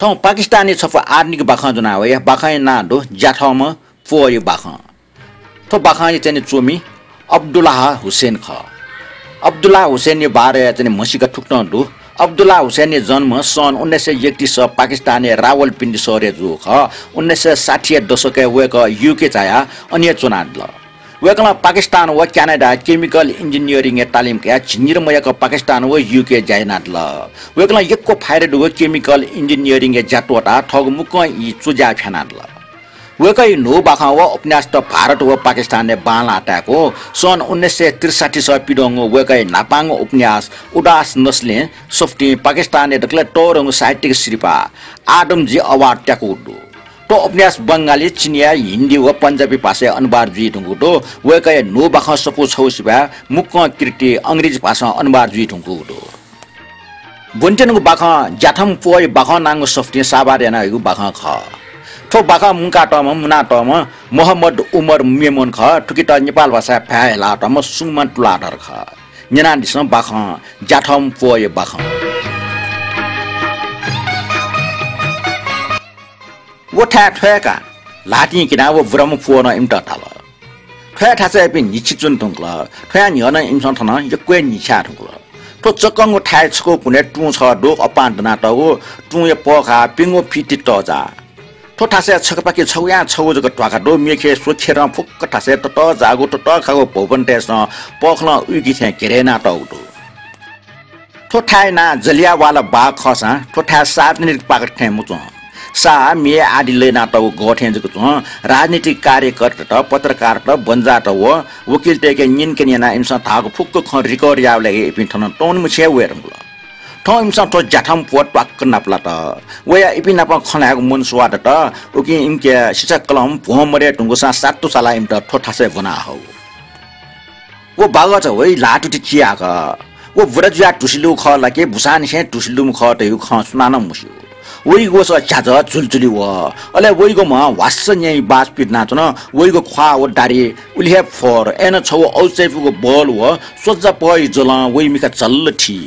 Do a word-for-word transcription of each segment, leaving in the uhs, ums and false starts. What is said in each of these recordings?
थौं पाकिस्तानया छपु आधुनिक बाखं ज्वना वया। बाखंया नां दु ज्याथम्ह प्वःया बाखं। थ्व बाखंया च्वमि अब्दुल्लाह हुसेन खः। अब्दुल्लाह हुसेनया बारे च्वने म्हसीका थुकथं दु। अब्दुल्लाह हुसेनया जन्म सन् उन्नाइस सय एकतिस पाकिस्तानया रावलपिण्डी शहरय् जूगु खः। उन्नाइस सय साठीया दशकय् वय्कः UK झायाः अन हे च्वनादिल। वय्कलं पाकिस्तान व क्यानाडाय् chemical engineeringया तालिम कयाः झिंनिदँ मयाक पाकिस्तान व UK ज्या यानादिल। वय्कलं यक्व फाइदा दुगु chemical engineeringया ज्या त्वःताः थःगु मुक्कं ई च्वज्याः फ्यानादिल। वय्कःया न्हू बाखं व उपन्यासत भारत व पाकिस्तानय् बांलाः ताय्कू। सन् उन्नाइस सय त्रिसठ्ठीस पिदंगु वय्कःया न्हापांगु उपन्यास उदास नस्लें सफुतिं पाकिस्तानया दकलय् तःधंगु साहित्यिक सिरपाः आदमजी Award त्याकूगु दु। थ्व उपन्यास बंगाली, चिनियाँ, हिन्दी व पञ्जाबी भाषाय् अनुवाद जुइधुंकूगु दु। वय्कःया न्हू बाखं सफू छगू सिबय् मुक्कं कृति अंग्रेजी भाषां अनुवाद जुइधुंकूगु दु। ब्वनेत्यनागु बाखं ज्याथम्ह प्वःया बाखं नांगु सफुतिं साभार यानाः हइगु बाखं खः। थ्व बाखं मुंकातःम्ह, मुनातःम्ह मोहम्मद उमर मेमन खः। थुकित नेपाल भाषाय् भाय् यानातःम्ह सुंगमान तुलाधर खः। न्यनादिसँ बाखं ज्याथम्ह प्वःया बाखं। व थाय् थ्वय्काः ल्हातिं किनाः व बुराम्ह प्वलं इमित धाल। थ्वया थासय् इपिं न्हिच्छि च्वने धुंकल। थ्वया न्ह्यः नं इमिसं थन यक्व हे न्हिछ्याये धुंकल। थ्व चक्कंगु थाय् छकू कुनय् तुं छगः दु, अपां दनातःगु। तुंया पःखाः प्यंगू फिटति तःजाः। थ्व थासय् छकःपाखे छगूयां छगू जक ध्वाखा दु। मेखे स्वखेरं फुक्क थासय् ततःजाःगु ततःखाःगु भवनतय्सं पःखलं उइकी थें घेरे यानातःगु दु। थ्व थाय् नां जलियावाला बाग खःसां थ्व थाय् सार्वजनिक पार्क थें मच्वं। सा, म्ये आदि लय् यानातःगु गः थें जक च्वं। राजनीतिक कार्यकर्तात, पत्रकारत, बन्जात व वकिलतय्के न्यनेकने यानाः इमिसं धाःगु फुक्क खँ record यायेबलय् हे इपिं थन तंनिम्हय्सिया वये धुंकल। थौं इमिसं थ्व ज्याथम्ह प्वः त्वाक्क नापलात। वयाः इपिं नाप खँ ल्हायेगु मन सुवाः दत। उकिं इमिके सिचाकलं भ्वं मदये धुंकूसां सात्तु सालाः इमित थ्व थासय् ब्वना हःगु। व बागःचा वइ ल्हातुति चियाक। व बुरा जुयाः धुसि लूगु खः ला कि भुसांनिसें धुसि लूम्ह खः धइगु खँ सुनानं मस्यू। वइगु वसः झ्याझ्वः झुलिझुलि वः। अले वइगु म्ह ह्वास्स न्याइगु बास पिदनाच्वन। वइगु ख्वाः व दाह्री उलि हे फोहोर। अय्नं छगू औचाय्पुगु बल व स्वझ्वापहया ज्वलं वइ मिखा झल्ल थी।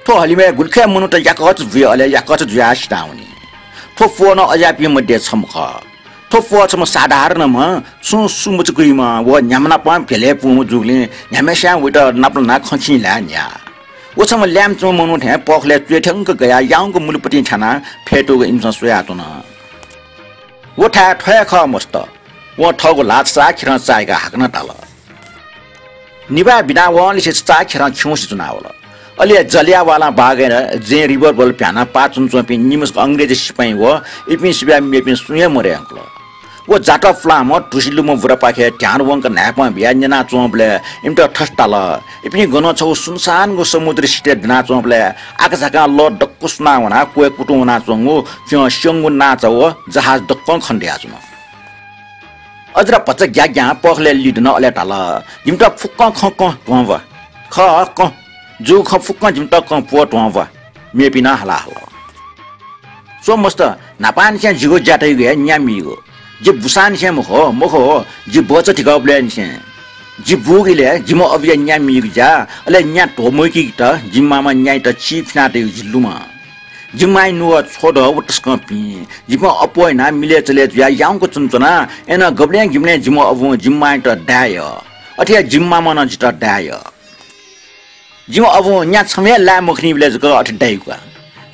थ्व हलिमय् गुलिखय् मनूत याकःचा जुइ, अले याकःचा जुयाः सिनावनी। थ्व प्वः नं अज्याःपिं मध्ये छम्ह खः। थ्व प्वः छम्ह साधारण म्ह, छुं सु मचुकुइम्ह व न्ह्याम्हनापं भ्यलय् पूम्ह जूगुलिं न्ह्याम्हय्सियां वइत नापलानाः खँ चिं ल्हाये न्ह्याः। व छम्ह ल्याय्म्ह च्वंम्ह मनू थें पःखलय् च्वय् थ्यंक गयाः याउँक मुलिपतिं थ्यानाः फ्यतूगु इमिसं स्वयाच्वन। व थाय् थ्व हे खः मस्त। वं थःगु ल्हाः छचाःखेरं चाय्काः हाकनं धाल। निभाय् बिनावंलिसे छचाःखेरं खिउँसे च्वनावल। अले जलियावालां बागय् जँय् revolver भ्यानाः पाः च्वनाच्वंपिं निम्हसिक अंग्रेजी सिपाइँ व इपिं सिबय् मेपिं सुं हे मदये धुंकल। व जात पुलांम्ह धुसि लूम्ह बुरापाखे ध्यान वंक न्हाय्पं बियाः न्यनाच्वंबलय् इमित थथे धाल, इपिं गनं छगू सुनसानगु समुद्र सिथय् दनाच्वंबलय् आकाझाकां लः दक्व सुनावनाः क्वय् कुतुं वनाच्वंगु प्यं स्यंगू नांचा व जहाज दक्वं खने दयाच्वन। अज्र भचा ग्याग्यां पःखलय् लिधुन, अले धाल, जिमित फुक्कं खँ कं ध्वं वा। खः कं, जूगु खँ फुक्कं जिमित कं प्वः ध्वं वा। मेपिं नं हाला हल। स्व मस्त, न्हापांनिसें जिगु ज्या धइगु हे न्या मीगु। जि बुसांनिसें मखु, मखु, जि बचा धिकःबलय्निसें। जि बूगु इलय् जिम्ह अबुया न्या मीगु ज्या, अले न्या ध्वमय्कीत जिमि मामा न्याइत ची फिनातयागु जि लुमं। जिमि मांया नुगः छ्वदँ व तसकं भिं। जिपिं अप्वः यानाः मिलय् चले जुयाः याउँक च्वनाच्वना। अय्नं गबलें गिबलें जिम्ह अबुं जिमि मांयात दाये यः। अथे हे जिमि मामं नं जितः दाये यः। जिमि अबुं न्या छम्ह हे लाये मखनीबलय् जक अथे दाइगु का।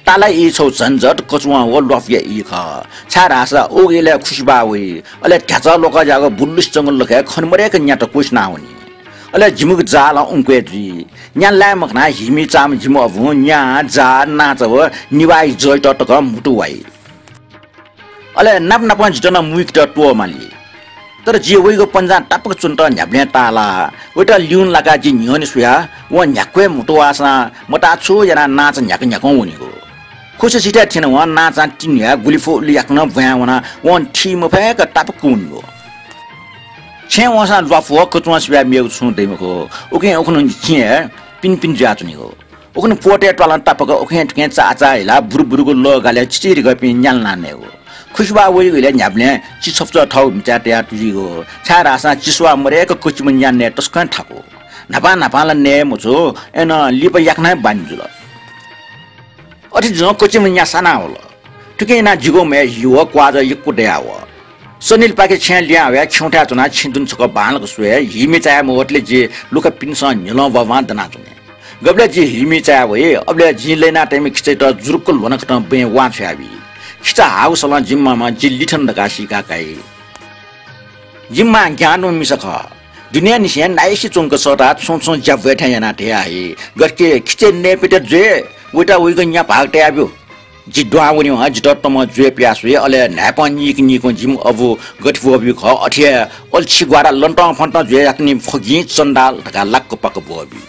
ताला ई छगू झन्झट, कचुवां व ल्वापुया ई खः। छाय्धाःसा उगु इलय् खुसिबाः वइ। अले ध्याचः ल्वकः ज्याःगु बुल्लुसे च्वंगु लखय् खने मदय्क न्यात क्वसिनावनी। अले जिमिगु जालं उंक्वय् जुइ। न्या लाये मखनाः हिमि चाःम्ह जिमि अबुं न्या, जा, नांचा व निभाःया जःयात तकं म्हुतु वाइ। अले नाप नापं जितः नं मुइकेत त्वःमाली। तर जिं वइगु पन्जां तापाक च्वनेत न्ह्याबलें ताःलाः। वइत लिउने लाकाः जिं न्ह्यःने स्वया, वं न्ह्याक्व हे म्हुतु वाःसां मताः छु यानाः नांचा न्ह्याकं न्ह्याकं वनीगु। खुसि सिथय् थ्यन वं नांचां तिन्हुयाः गुलिफु उलि याकनं ब्वाँय् वनाः वं थी मफय्क तापाक वनीगु। छेँय् वंसां ल्वापु व कचुवां सिवाय् मेगु छुं दइ मखु। उकिं उखुन्हु चिं हे पिनपिन जुयाच्वनीगु। उखुन्हु प्वःतय् त्वालं तापाक उखें थुखें चाःचाः हिलाः बुरुबुरुगु लः गालय् चिचीधिकःपिं न्यालानाः नयेगु। खुसिबाः वइगु इलय् न्ह्याबलें चिछप्चः थःगु म्हिचाय् तयाः जुइगु। छाय्धाःसां चिसुवाः मदय्क कचिम्ह न्या नये तसकं थाकु। न्हापां न्हापां ला नये मछ्वः, अय्नं लिपा याकनं हे बानी जुल। अथे जुं कचिम्ह न्या साना वल। थुकिं यानाः जिगु म्हय् हि व क्वाःजः यक्व दया वः। सनिलपाखे छेँय् लिहां वयाः खिउँथाय् च्वनाः छेँ दुने छकः बांलाक स्वये, हिमि चाये मवतले जि लुखापिन्सं न्ह्यलं ह्वाःह्वां दनाच्वने। गबलय् जि हिमि चाये वइ, अबलय् जिं लय्‌ना तइम्ह खिचायात जुरुक्क ल्ह्वनाकथं बँय् वां छ्वयाबी। खिचा हाःगु सलं जिमि मामां जि लिथन धकाः सीका काइ। जिमि मां ज्ञानदुम्ह मिसा खः। दुनेंनिसें नाइसे च्वंक सःताः छुं छुं ज्या ब्वये थें यानाः धया हइ। गथे खिचय् नयेपित्या जुइ, वइत वइगु न्या भाग तयाब्यु। जि दुहां वनेवं जितः तमं ज्वय् पिया स्वइ, अले न्हाय्पं नीक नीकं जिमि अबु गथे ब्वःब्यु खः, अथे हे अल्छि ग्वारा लन्तं फन्तं ज्वय् यात नि फगिं चन्दाल धकाः लाक्क पाक्क ब्वःबी।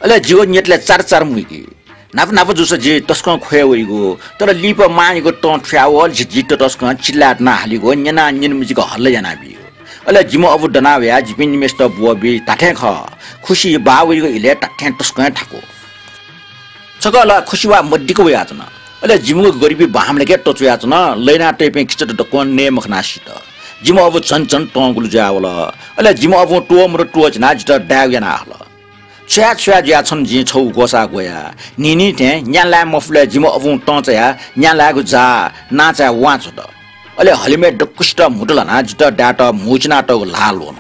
अले जिगु न्यतले चार चार मुइकी। न्हापा न्हापा जूसा जि तसकं ख्वय् वइगु, तर लिपा मांयागु तं थुया वल, झी जि ततसकं चिल्लाय् दनाः हालीगु न्यनाः न्यनेमजिक हल्ला यानाबीगु। अले जिमि अबु दना वयाः जिपिं निम्हय्सित ब्वःबी धात्थें खः। खुसि बाः वइगु इलय् धात्थें तसकं थाकु। छकः ला खुसि वा मदिक्क वयाच्वन। अले जिमिगु गरिबी बांमलाके तच्वयाच्वन, लय्‌ना तइपिं खिचात दक्वं नये मखनाः सित। जिमि अबु झन झन तंगुलु जुयावल। अले जिमि अबुं त्वःमत त्वःचिनाः जितः दायेगु याना हल। छ्वया छ्वया जुयाः छन्हु जिं छगू ग्वसाः ग्वया। न्हिं न्हिं थें न्या लाये मफुबलय् जिमि अबुं तं चायाः न्या लायेगु जाः नांचाय् वां छ्वत। अले हलिमय् दक्वसित म्हुतु ल्हानाः जितः दायेत म्हुचिनातःगु ल्हाः ल्ह्वन।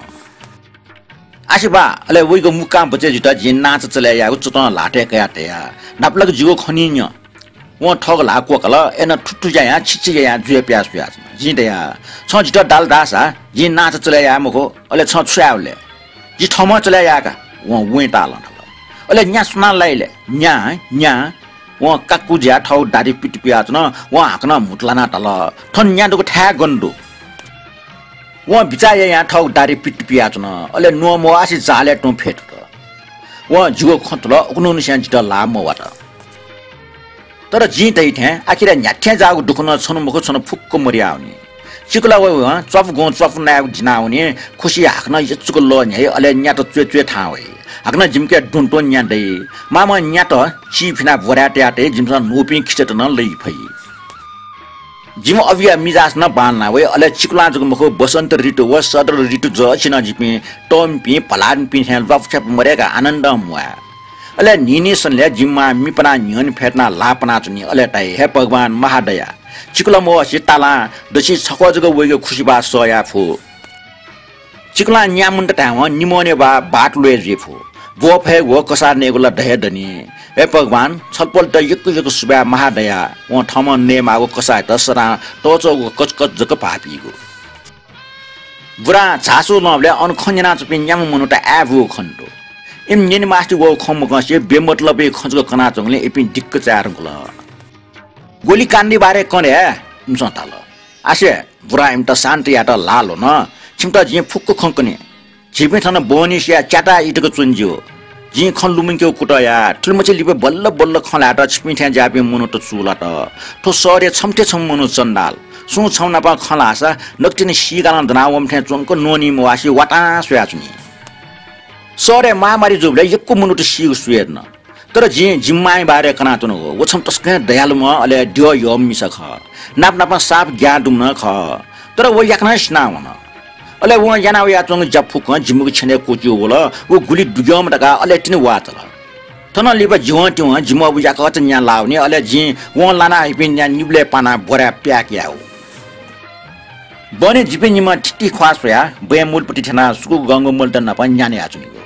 आसे बा, अले वइगु मुक्कां बचय् जुइत जिं नांचा चले यायेगु चुतं ल्हातय् कयाः तया। न्हापालाक जिगु खनी न्यँ। वं थःगु ल्हाः क्वकल, अय्नं थुथु यायां छिछि यायां ज्वय् पिया स्वयाच्वन। जिं धया, "छं जितः दाल धाःसा जिं नांचा चले याये मखु, अले छं छु यायेगु ले? जि थःम्हं चले याये का।" वं वँय् तालं धाल। "अले न्या सुनां लाइ ले? न्या, न्या।" वं काकु जुयाः थःगु दाढी पित पियाच्वन। वं हाकनं म्हुतु ल्हानाः धाल, "थन न्या दुगु थाय् गन दु?" वं बिचाः यायां थःगु दाढी पित पियाच्वन। अले न्वं मवासे जालय् तुं फ्यतुत। वं जिगु खँ थुल, उखुन्हुनिसें जितः ल्हाः मवात। तर जिं धइथें आखिरय् न्ह्याथें जाःगु दुःख नं छन्हु मखु छन्हु फुक्क मदयावनी। चिकुला वइवं च्वापु गुं च्वापु नायेगु दिनावनी। खुसि हाकनं यचुक लः न्ह्याइ, अले न्यात च्वय् च्वय् थाहां वइ। हाकनं जिमिके दुं तुं न्या दइ। मामं न्यात चिफिनाः ब्वराय् तयातइ, जिमिसं न्हूपिं खिचात नं लइ फइ। जिमि अबुया मिजास नं बांलाना वइ। अले चिकुलां जक मखु, वसन्त ऋतु व शरद ऋतु जःछि नं जिपिं तःमिपिं भलामिपिं थें ल्वापुछ्यापु मदय्‌काः आनन्दं म्वाये। अले न्हिं न्हिं सनिलय् जिमि मां मि पनाः न्ह्यःने फ्यतुनाः ल्हाः पनाच्वनी। अले धाइ, "हे भगवान महादया, चिकुला मवसे तालां दसि छकः जक वइगु खुसि बाः सह याये फु।" चिकुलां न्याम्हन्त धायेवं निम्हने बाः बात ल्वय् जुइ फु। ब्वः फयेगु व कसाः नयेगु ला द हे दनि। हे भगवान, छलपोलत यक्व यक्व सुभाय् महादया। वं थःम्हं नयेमाःगु कसाःयात सदां तःच्वःगु कचकच जक भाःपीगु। बुरां झासु लंबलय् अन खँ न्यनाच्वंपिं न्याम्ह मनूत आय्‌बूगु खनेदु। इमि न्यने मास्ति वःगु खँ मकंसे बेमतलबया खँ जक कनाच्वंगुलिं इपिं दिक्क चाये धुंकल। "ग्वलि काण्डया बारे कन हे?" इमिसं धाल। "आसे, बुरां इमित शान्त यायेत ल्हाः ल्ह्वन, छिमित जिं फुक्क खँ कने। झीपिं थन बहनिसिया च्याताः इतक च्वने ज्यू। जिं खँ लुमंकेगु कुतः याये। थुलिमछि लिपा बल्ल बल्ल खँ ल्हायेत छिपिं थें ज्याःपिं मनूत चूलात। थ्व शहरय् छम्ह थें छम्ह मनू चन्दाल। सुं छम्ह नाप खँ ल्हाःसा नकतिनि सीगालं दनावंम्ह थें च्वंक न्वनी मवासे वातां स्वयाच्वनी। शहरय् महामारी जूबलय् यक्व मनूत सीगु स्वये धुन। तर जिं जिमि मांया बारे कनाच्वनागु, व छम्ह तसकं दयालुम्ह, अले द्यः यःम्ह मिसा खः। नाप नापं साप ज्ञां दुम्ह नं खः। तर व याकनं सिनावन। अले वं याना वयाच्वंगु ज्या फुक्कं जिमिगु छेनय् क्वचिगु वल। व गुलि दुग्यंम्ह धकाः अले तिनि वाःचल। थनं लिपा जिवं तिवं जिमि अबु याकःचा न्या लाःवनी। अले जिं वं लाना हइपिं न्या निबलय् पानाः ब्वराय् प्याक यायेगु। बहनी जिपिं निम्हं थिति ख्वाः स्वयाः बँय् मुलपति थ्यनाः सुकुगंगु मलत नाप न्या नयाच्वनीगु।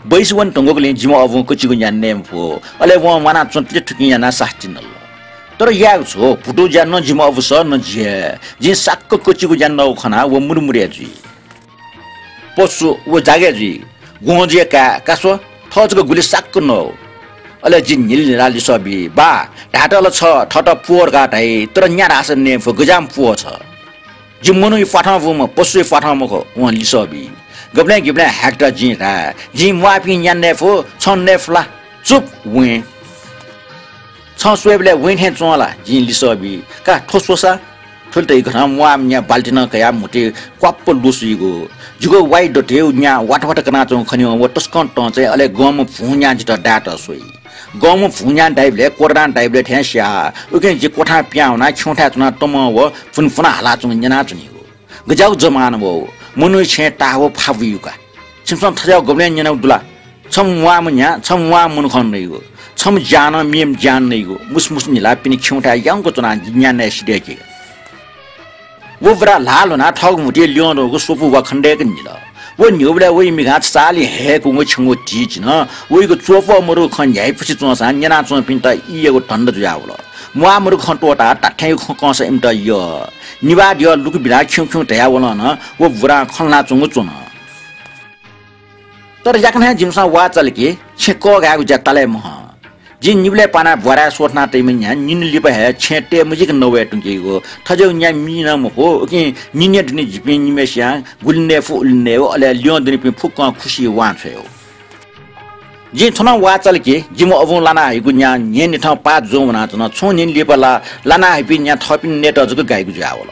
बैस वने धुंकूगुलिं जिमि अबुं कचिगु न्या नये मफु। अले वं म्वाना च्वंतले थुकिं यानाः सास्ती नल। तर यायेगु छु, भुतू ज्या न जिमि अबुस न जि हे। जिं साक्क कचिगु ज्या नःगु खनाः व मुरुमुरे जुइ। पशु व जागे जुइ, ग्वहंजुया काय्, का स्व, थः जक गुलि साक्क नःगु। अले जिं न्हिला न्हिला लिसः बी, बा, धायेत ला छ थःत प्वः धकाः धाइ, तर न्या धाःसा नये मफु, गज्याःम्ह प्वः छ। जि मनूया प्वाथं बूम्ह, पशुया प्वाथं मखु, वं लिसः बी। गबलें गिबलें हाय्‌केत जिं धाये, जिं म्वाःपिं न्या नये फु, छं नये फु ला? चुप, वँय्। छं स्वयेबलय् वँय् थें च्वं ला? जिं लिसः बी। का, थ्व स्वसा। थुलि तइकथं म्वाःम्ह न्या बाल्टी नं कयाः म्हुतुइ क्वाप्प लुसुइगु। जिगु वाइ दथुइ व न्या वात वात कनाच्वंगु खनेवं व तसकं तं चाइ, अले गंम्ह भुं न्या जितः दायेत स्वइ। गंम्ह भुं न्या दाइबलय् कोर्रां दाइबलय् थें स्याः। उकिं जि क्वथां पिहां वनाः खिउँथाय् च्वनाः तमं व फुनाफुना हालाच्वंगु न्यनाच्वनीगु। गज्याःगु जमाना वः, मनूया छेँय् ताः व फाः बुइगु का। छिमिसं थज्याःगु गबलें न्यनागु दु ला? छम्ह म्वाःम्ह न्या, छम्ह म्वाःम्ह मनुखं नइगु। छम्ह ज्यानं मेम्ह ज्यान नइगु मुसु मुसु न्हिलाः पिने खिउँथाय् याउँक च्वनाः न्या नये सिधय्‌के। व बुरा ल्हाः ल्ह्वनाः थःगु म्हुतुइ ल्यं दंगु स्वपु वा खनेदय्‌क निल। व न्ह्यःबलय् वइ मिखां छचाःलि हय्‌कूगु छेंगू धी चिन। वइगु च्वपः मदुगु खँ न्ह्याइपुसे च्वंसां न्यनाच्वंपिन्त ईयागु धन्दा जुयावल। म्वाः मदुगु खँ त्वःताः धात्थेंगु खँ कंस इमित यः। निभाः द्यः लुकु बिनाः खिउँ खिउँ धयावलं नं व बुरां खँ ल्हानाच्वंगु च्वन। तर याकनं हे जिमिसं वाःचाल कि छेँ कःघायेगु ज्या ताले मह। जिं निबलय् पानाः ब्वाराय् स्वथना तइम्ह न्या निन्हु लिपा हे छेँ तये मजिक नवये धुंकीगु। थज्याःगु न्या मी नं मखु, उकिं निन्हु दुने जिपिं निम्हय्‌सियां गुलि नये फु उलि नये फु, अले ल्यं दुनिपिं फुक्कं खुसि वां छ्वये फु। जिं थन वाःचाल कि जिमि अबुं लाना हइगु न्या न्हिं निथं पाः ज्वं वनाच्वन। छुं न्हिं लिपा ला लाना हइपिं न्या थःपिं नयेत जक गाइगु जुयावल।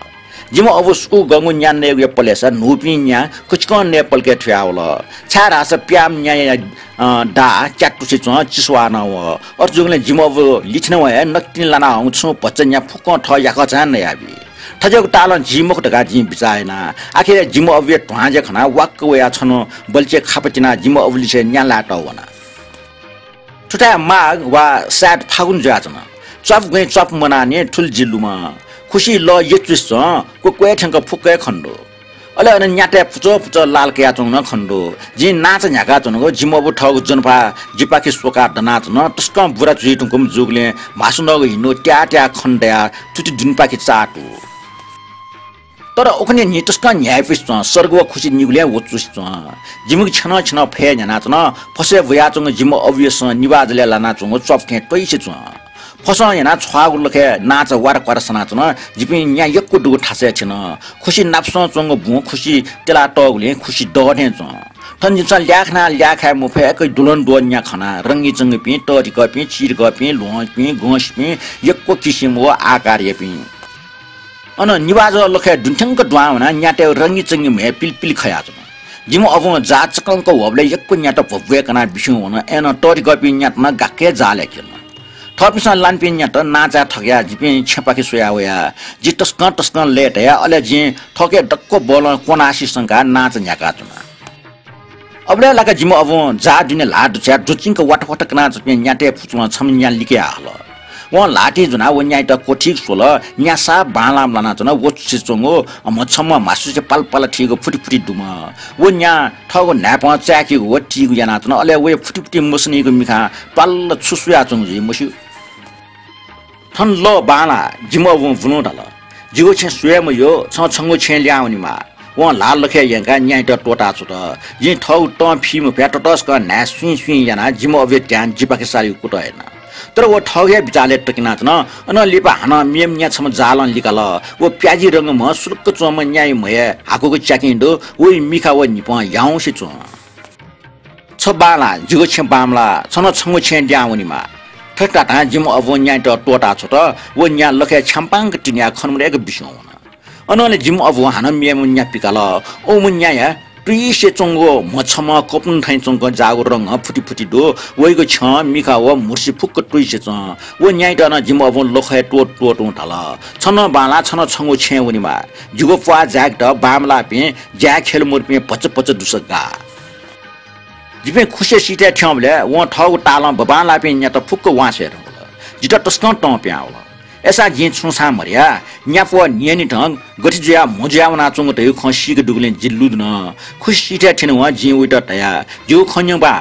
जिमि अबु सुकू गंगु न्या नयेगुया पलेसा न्हूपिं न्या कचिकं नये पलके थुयावल। छाय्‌धाःसा प्याम्ह न्याया, अ, दाः क्यातुसे च्वं, चिस्वाः नं वः। अथे जूगुलिं जिमि अबु लिथिनं वं हे नकतिनि लाना हंगु छुं भचा न्या फुक्कं थः याकःचां नयाबी। थज्याःगु तालं जी मखु धकाः जिं बिचाः याना। आखिरय् जिमि अबुया ध्वाँज्या खनाः वाक्क वयाः छन्हु बल्चे खापा तिनाः जिमि अबुलिसे न्या लायेत वना। थुथाय् माघ वा सायद फागुन जुयाच्वन। च्वाप गुँइ च्वाप मनानि थुलि जि लुमं। खुसि लः यचुसे च्वं, क्वक्वय् थ्यंक फुक्क हे खने दु। अले अन न्यातय् पुचः पुचः लाल कयाच्वंगु नं खने दु। जिं नांचा न्ह्याकाच्वनागु जिमि अबु थःगु ज्वनफाः जिपाखे स्वकाः दनाच्वन। तसकं बुरा जुइ धुंकूम्ह जूगुलिं म्हासुनःगु हिन्नु त्याः त्याः खने दयाः तुति दुनेपाखे चाःतू। तर उखुन्हु न्हि तसकं न्ह्याइपुसे च्वं, सर्ग व खुसि निगुलिं वचुसे च्वं। जिमिगु छेनं छेनं फय् न्ह्यानाच्वन। फसय् बुयाच्वंगु जिमि अबुयासं निभाः जलय् लानाच्वंगु च्वाप थें त्वइसे च्वं। फसं यानाः छ्वाःगु लखय् नांचा वारक्वार सनाच्वन। जिपिं न्या यक्व दुगु थासय् थ्यन। खुसि नापसं च्वंगु बुँ खुसि त्यला तःगुलिं खुसि दः थें च्वं। थन जिमिसं ल्याखनाः ल्याखाये मफय्क दुलन द्वः न्या खना। रंगीचंगीपिं, तःधिकःपिं, चिधिकःपिं, ल्वहंपिं, गंसिपिं, यक्व किसिम व आकारयापिं। अन निभाः जल लखय् दुने थ्यंक दुहां वनाः न्यातय् रंगीचंगी म्हय् पिलिपिलि खयाच्वन। जिमि अबुं जाः चकंक ह्वःबलय् यक्व न्यात भ्वभ्वय् कनाः बिस्युं वन। अय्नं तःधिकःपिं न्यात नं गाक्क हे जालय् क्यन। थःपिन्सं लानापिं न्यात नांचाय् थकयाः जिपिं छेँपाखे स्वया वया। जि तसकं तसकं लय्ताया, अले जिं थःके दक्व बलं क्वनासे संकाः नांचा न्ह्याकाच्वना। अबलय् लाक जिमि अबुं जाः दुने ल्हाः दुछ्वयाः दुचिंक वात वात कनाच्वंपिं न्यातय् पुचलं छम्ह न्या लिकया हल। वं ल्हातिइ ज्वनाः व न्यायात क्वथीक स्वल। न्या साप बांलाःम्ह लानाच्वन। वचुसे च्वंगु, अ, म्हछम्ह म्हासुसे पाल पाल थीगु फुति फुति दुम्ह। व न्या थःगु न्हाय्पं चाय्कीगु व तीगु यानाच्वन। अले वया फुति फुति मसनीगु मिखां प्वाल्ल छु सुयाच्वंगु जुइ मस्यू। थन लः बांलाः जिमि अबुं बुलुं धाल, "जिगु छेँ स्वये मज्यू, छं छंगु छेँय् लिहां वनेमाः।" वं ल्हाः लखय् यंकाः न्यायात त्वःताछ्वत। जिं थःगु तं फी मफयाः ततसकं न्हाय् स्वीं स्वीं यानाः जिमि अबुया ध्यान जिपाखे सालीगु कुतः याना। तर व थःगु हे बिचालय् तकिनाच्वन। अनं लिपा हानं मेम्ह न्या छम्ह जालं लिकाल। व प्याजी रंगम्ह सुरुक्क च्वंम्ह न्याया म्हय् हाकुगु च्याकिं दु। वया मिखा व न्हिपं ह्याउँसे च्वं। छ बांलाः, जिगु छेँ बांमलाः, छ नं छंगु छेँय् लिहां वनेमाः। थथे धाधां जिमि अबुं न्यायात त्वःताछ्वत। व न्या लखय् छ्याम्पांक तिनाः खने मदय्क बिस्युं वन। अनंलि जिमि अबुं हानं मेम्ह न्या पिकाल। उम्ह न्याया तुइसे च्वंगु म्हछम्ह कपुन थें च्वंक जाःगु रंगं फुति फुति दु। वइगु छ्यं, मिखा व म्हुर्सि फुक्क तुइसे च्वं। व न्यायात नं जिमि अबुं लखय् त्वःत त्वःतुं धाल, "छ नं बांलाः, छ नं छंगु छेँय् वनेमाः। जिगु प्वाः जाय्केत बांमलाःपिं, ज्याय् ख्यलमदुपिं भचा भचा दुसा गाः।" जिपिं खुसिया सिथय् थ्यंबलय् वं थःगु तालं बबांलाःपिं न्यात फुक्क वां स्वये धुंकल। जितः तसकं तं पिहां वल। अय्सां जिं छुं छां मधया, न्यापु न्हियान्हिथं गथे जुयाः म्हो जुया वनाच्वंगु धइगु खँ सीके दुगुलिं जि लुधुन। खुसिया सिथय् थ्यनेवं जिं वइत धया, "जिगु खँ न्यँ बाः,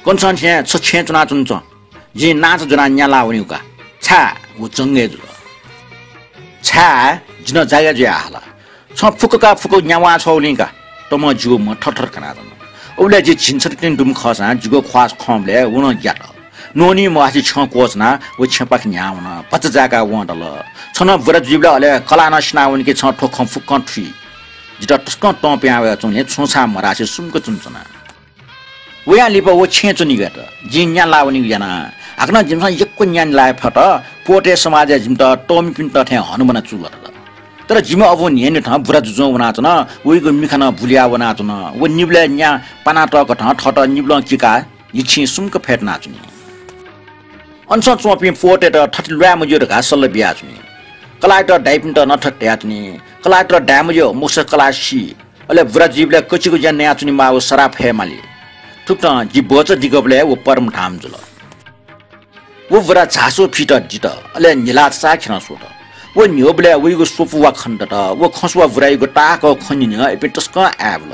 कन्हय् थें छ छेँय् च्वनाच्वनाच्वँ। जिं नांचा ज्वनाः न्या लाः वनेगु का। छाय्?" व जंगय् जुल। "छाय्, जि नं जागय् जुयाः हाला। छं फुक्क का फुक्क न्या वां छ्वःगुलिं का।" तमं जिगु म्ह थरथर कनाच्वन। उबलय् जि झिंछता तिनि दुम्ह खःसां जिगु ख्वाः खंबलय् व नं ग्यात। न्वःनी म्वाःसे छ्यं क्वःछनाः व छेँपाखे न्ह्याः वन। भचा जाय्काः वं धाल, "छ नं बुरा जुइबलय् अले कलाः नं सिनावनी कि छं थ्व खँ फुक्कं थुइ।" जितः तसकं तं पिहां वयाच्वंगुलिं छुं छां मधासे सुम्क च्वनाच्वना। वयां लिपा व छेँय् च्वनीगु यात। जिं न्या लाः वनीगु याना। हाकनं जिमिसं यक्व न्या लाये फत। पोतय् समाजय् जिमित तःमिपिन्त थें हनाबना चूलात। तर जिमि अबुं न्हियान्हिथं बुरा जुजुं वनाच्वन। वइगु मिखा नं बुलिया वनाच्वन। व निबलय् न्या पानातःकथं थःत निबलं किकाः न्हिच्छिं सुम्क फय्तनाच्वनी। अनसं च्वंपिं पोतय्त थथे ल्वाये मज्यू धकाः सल्लाह बियाच्वनी। कलाःयात दाइपिन्त नं थथे धयाच्वनी, "कलाःयात दाये मज्यू, मखुसा कलाः सी।" अले बुरा जुइबलय् कचिगु ज्या नयाच्वनेमाःगु सराप हयेमाली। थुकथं जि बचा दिकःबलय् व परमधाम जुल। व बुरा झासु फित दित, अले न्हिला चाचाः खिना स्वत। व न्ह्यःबलय् वइगु स्वपु वा खनेदत। व खँसुवा बुरायागु ताःहाकःगु खँ न्यनेगु इपिं तसकं आय्‌बल।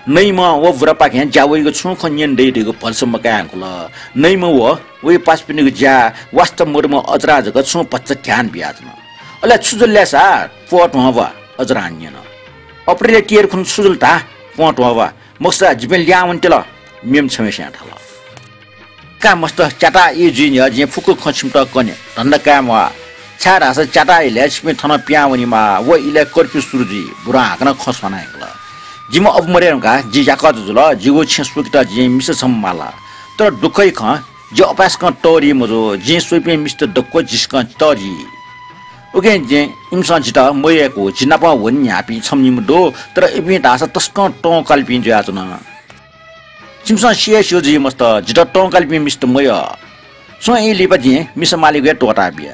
नइम्ह व बुरापाखें ज्या वइगु छुं खँ न्यने दइ धइगु भलसा मकायेगु खः। नइम्ह व वइ पासापिनिगु ज्या वास्ता मदुम्ह अजरां जक छुं भचा ध्यान बियाच्वन। अले छु जुल ले सा प्वः ध्वं वा? अजरां न्यन। अप्रिलया तेह्र खुन्हु छु जुल धा? प्वः ध्वं वा? मखुसा जिपिं लिहां वनेत्यल, मेम्ह छम्हेसिनं धाल। का मस्त, च्याताः ई जुइ न्ह्यः जिं फुक्क खँ छिमित कने, धन्दा काये म्वाः। छाय्‌धाःसा च्याताः इलय् छिपिं थनं पिहां वनेमाः, व इलय् कर्फ्यू सुरु जुइ, बुरां हाकनं खँ स्वना यंकल। जिम्ह अबु मदये धुंकाः जि याकः जक जुल, जिगु छेँ स्वकेत जिं मिसा छम्ह माल। तर दुःखया खँ, जि अपाय्‌सकं तःधि मजू, जिं स्वइपिं मिस्त दक्व जिसकं तःधि। उकिं जिं इमिसं जितः मयय्‌कू, जि नाप वने न्ह्याःपिं छम्ह निम्ह दु, तर इपिं धाःसा तसकं तंकालिपिं जुयाच्वन। छिमिसं सि हे स्यू जुइ मस्त, जितः तंकालिपिं मिस्त मयः। छुं ई लिपा जिं मिसा मालीगु हे त्वःता बिया।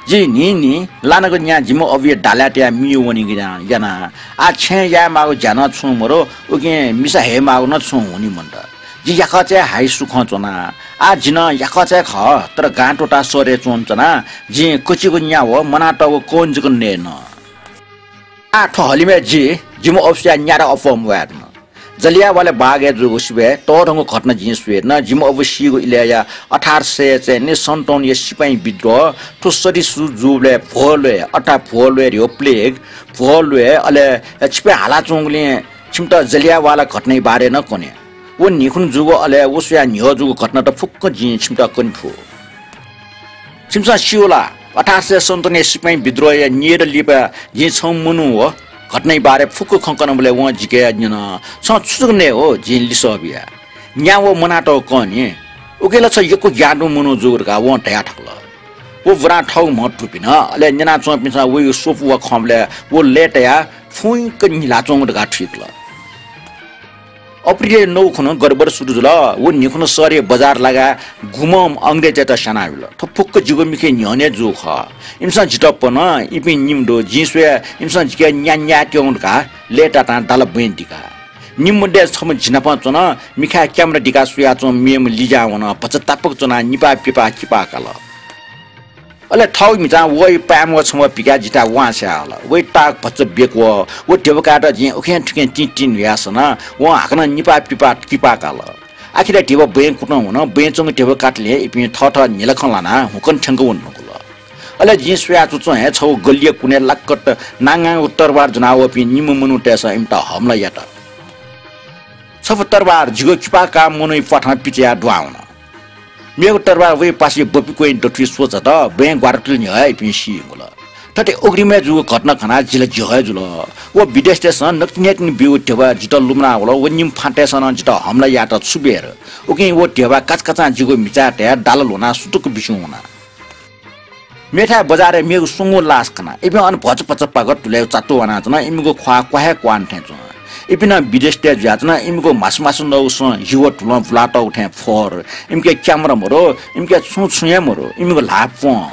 जि न्हिं न्हिं लानागु न्या जिम्ह अबुया दालाय् तयाः मियु वनेगु याना। आः छेँय् याये माःगु ज्या नं छुं मदु, उकिं मिसा हये माःगु नं छुं हुने मन्त। जि याकःचाय् हाइ सुखं च्वना। आः जि नं याकःचाय् खः, तर गां त्वःताः शहरय् च्वनाच्वना। जिं कचिगु न्या व मनातःगु कौन जक नये न। आः थ्व हलिमय् जि जिम्ह अबुया न्यादँ अप्वः म्वाये धुन। जलियावाला बागय् जूगु सिबय् तःधंगु घटना जिं स्वये धुन। जिम्ह अबु सीगु इलय्‌या अठार सय चाहिँ नि सन्ताउन्नया सिपाइँ विद्रोह, थ्व सरि सुरु जूबलय् भ्वः ल्वय्, अथवा भ्वः ल्वय् धइगु प्लेग, भ्वः ल्वय्, अले छिपिं हालाच्वंगुलिं छिमित जलियावाला घटनाया बारे नं कने। व न्हिं खुन्हु जूगु, अले व स्वयाः न्ह्यः जूगु घटनात फुक्क जिं छिमित कने फु। छिमिसं स्यू ला, अठार सय सन्ताउन्नया सिपाइँ विद्रोहया न्यय्‌दँ लिपा जिं छम्ह मनू व घटनाया बारे फुक्क खँ कनाबलय् वं जिके न्यन, "छं छु जक नये हो?" जिं लिसः बिया, "न्या व मनातःगु कौन नि।" "उकिं ला छ यक्व ज्ञान दुम्ह मनू जूगु" धकाः वं धयाथकल। व बुरां थःगु म्ह थुपिन, अले न्यनाच्वंपिन्सं वइगु स्वपु वा खंबलय् व लय्‌तायाः फुइँक न्हिलाच्वंगु धकाः थुइकल। अप्रिलया नौ खुन्हु गडबड सुरु जुल। व न्हिं खुन्हु शहरया बजार लागाः गुम्हं अंग्रेजयात स्यानाबिल। थ्व फुक्क जिगु मिखाया न्ह्यःने जूगु खः। इमिसं जितः पन, इपिं निम्ह दु। जिं स्वये इमिसं जिके न्या न्यायेत्यंगु धकाः लय्‌तातां दाला बँय् दिका। निम्ह मध्ये छम्ह जिनापं च्वन, मिखाय् क्यामेरा दिकाः स्वयाच्वंम्ह मेम्ह लिज्यां वन। भचा तापाक च्वनाः निपाः पिपाः किपाः काल। अले थःगु म्हिचां वइ पाय्‌म्ह छम्ह पिकाः जिथाय् वांछ्वया हल। वइ ताःगु भचा बेक्वः। व ध्यबा कायेत जिं उखें थुखें तिं तिं न्हुयाः सन। वं हाकनं निपाः पिपाः किपाः काल। आखिरय् ध्यबा बँय् कुतं वन। बँय् च्वंगु ध्यबा कातले इपिं थःथः न्हिलाखँ लानाः हुकन थ्यंक वन धुंकल। अले जिं स्वया च्वंच्वं हे छगू गल्लिया कुनय् लाक्क नांगांगु तरवार ज्वनावःपिं निम्ह मनूतय्‌सं इमित हमला यात। छपु तरवार जिगु किपाः काःम्ह मनूया प्वाथं पिचयाः दुहां वन। मेगु तरवार वइ पासाया बपि क्वँय् दथुइ स्वचात। बँय् ग्वारातुलि न्ह्यः हे इपिं सी यंकल। थथे अग्रिमय् जूगु घटना खनाः जि ला ज्यः हे जुल। व विदेशीतय्‌सं नकतिनितिनि ब्यूगु ध्यबा जितः लुमना वल। व निम्ह फाँतय्‌सं नं जितः हमला यायेत छु बेर। उकिं व ध्यबा काचाकाचां जिगु म्हिचाय् तयाः दाला ल्ह्वनाः सुतुक्क बिस्युं वना। मेथाय् बजारय् मेगु स्वंगू लास खना। इपिं अन भचा भचा पाक धुलय् चात्तु वनाच्वन। इमिगु ख्वाः क्वाः हे क्वाःन थें च्वन। इपिं नं विदेशीतय् जुयाच्वन। इमिगु म्हासु म्हासु नःगु सँ हिउ व धुलं बुलातःगु थें फोहोर। इमिके क्यामेरा मदु, इमिके छुं छुं हे मदु, इमिगु ल्हाः प्वँ।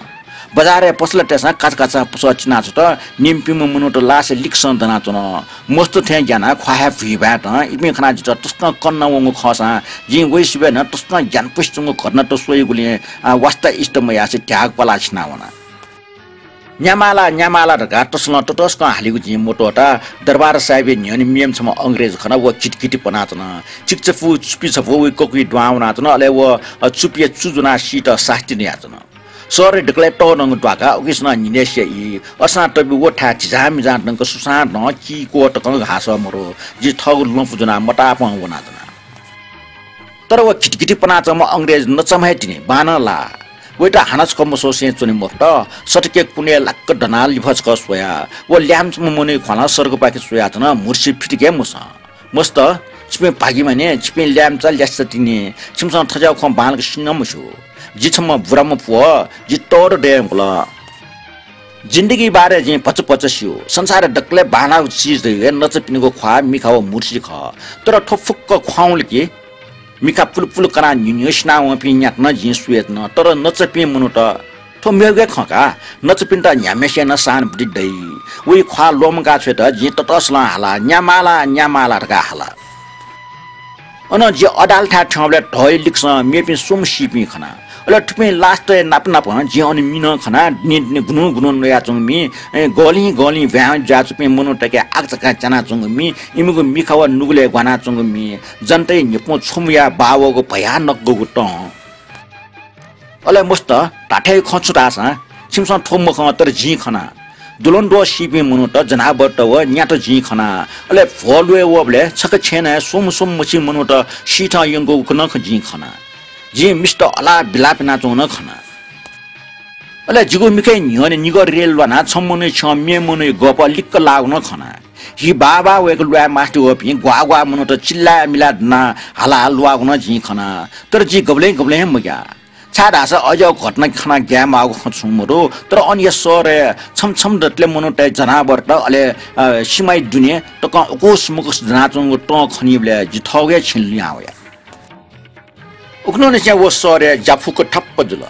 बजारय् पसलतय्‌सं काचाकाचां पसः चिनाछ्वत। निम्हपिंम्ह मनूत लासय् लिक्कसं दनाच्वन। मस्त थें ग्यानाः ख्वाः हे भुइभाय् तं। इपिं खनाः जितः तसकं कन्ना वंगु खःसां जिं वइ सिबय् नं तसकं ग्यानापुसे च्वंगु घटनात स्वइगुलिं, आ, वास्ता इष्ट मयासें ध्यागु क्वालाः छिना वना। न्यामाला, न्यामाला धकाः तसलं ततसकं हालीगु जिं मत्वःता। दरबार साहेबया न्ह्यःने मेम्ह छम्ह अंग्रेज खन। व घितिघिति पनाच्वन। चिकिचा फु चुपि छपु वइ ककुइ दुहां वनाच्वन। अले व, अ, चुपिया चु ज्वनाः सीत सास्ति नयाच्वन। शहरय् दकलय् तःधंगु द्वाका, उकिसनं न्हिनय्‌सिया ई। असां तबि व थाय् झिझांमिझां दंक सुसां दँ, किक्वः तकं घासः मरु। जि थःगु लँपु ज्वनाः मतापं वनाच्वना। तर व घितिघिति पनाच्वंम्ह अंग्रेज नचाम्ह हे तिनि, बांनं लाः। वइत हानं छकः मसोसें च्वने मफुत। सतकया कुनय् लाक्क दनाः लिफः छकः स्वया। व ल्याय्‌म्ह मनूया ख्वालं सर्गपाखे स्वयाच्वन, म्हुर्सि फितिके मसं। मस्त, छिपिं भागिमानी, छिपिं ल्याय्‌म्ह ल्यासेत तिनि, छिमिसं थज्याःगु खँ बांलाक सि नं मस्यू। जि छम्ह बुराम्ह प्वः, जि तःधं दयेधुंकल। जिन्दगी बारे जिं भचा भचा स्यू। संसारय् दकलय् बांलाःगु चिज धइगु हे नचापिनिगु ख्वाः, मिखा व म्हुर्सि खः। तर थ्व फुक्क ख्वाउँलिं मिखा पुलुपुलु कनाः न्हिन्हिउ सिनावंपिं न्यात नं जिं स्वये धुन, तर नचापिं मनूत थ्व मेगु हे खँ का। नचापिन्त न्ह्याम्हेसिनं सहानुभूति दइ। वइ ख्वाः ल्वःमंका छ्वयेत जिं ततसलं हाला, "न्यामाला, न्यामाला" धकाः हाला। अन जि अदालतय् थ्यंबलय् धःया लिक्कसं मेपिं स्वम्ह सीपिं खना। अले थुपिं लासतय् नाप नापं जिं अन मि नं खना, दिने दिने गुन्हु गुन्हु नयाच्वंगु मि, ए, गलिं गलिं भ्यां जुयाच्वंपिं मनूतय्के आकाझाकां च्यानाच्वंगु मि, इमिगु मिखा व नुगलय् ग्वानाच्वंगु मि, जनतय् न्हिपुं छ्वमुया बावःगु भयानकगु तं। अले मस्त, धात्थें खँ छु धाःसा, छिमिसं थ्व मखं, तर जिं खना। दुलंद्वः सीपिं मनूत, जनावरत व न्यात जिं खना। अले भ्वलुवय् वःबलय् छकः छेँनं स्वम्ह स्वम्ह मछि मनूत सीथं यंकूगु नं जिं खना। जिं मिस्त अलाः बिलाप यानाच्वंगु नं खना। अले जिगु मिखा न्ह्यःने निगः रेल ल्वानाः छम्ह मनूया छ्यं मेम्ह मनूया गःपः लिक्क लाःगु नं खना। हि बाः बाः वय्क ल्वाये मास्ति वःपिं ग्वाः ग्वाः मनूत चिल्लाय् मिलाय् दनाः हाला हाला ल्वाःगु नं जिं खना। तर जिं गबलें गबलें हे मग्याः। छाय्धाःसा अज्याःगु घटना खनाः ग्याये माःगु खँ छुं मदु, तर अनया शहरय् छम्ह छम्ह दतले मनूतय् जनावरत अले, अ, सिमाया दुने तकं उकुस मुकुस दनाच्वंगु तं खनीबलय् जि थःगु हे छेँ लिहां वया। उखुन्हुनिसें व शहरय् ज्याफुक्क ठप्प जुल।